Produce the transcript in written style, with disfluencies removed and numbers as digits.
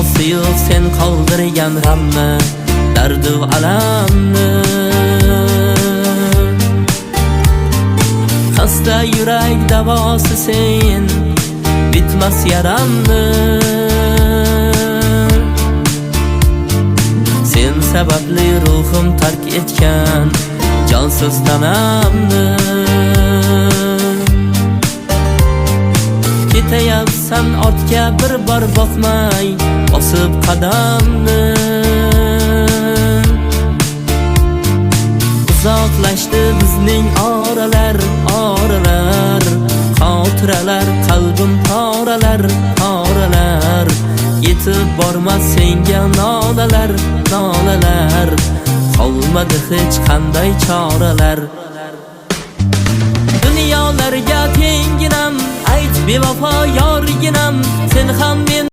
Ilosi yo'q sen qoldirgan g'amni, dardu alamni. Xasta yurak davosi sen, bitmas yaramni. Sen sababli ruhim tark etgan jonsiz tanamni. Ketayapsan ortga bir bor boqmay, bosib qadamni. Uzoqlashdi bizning oralar, oralar. Xotiralar qalbim poralar, poralar. Yetib bormas senga nolalar, nolalar. Qolmadi hech qanday choralar. Dunyolarga tenginam, ayt bevafo yorginam, sen ham men.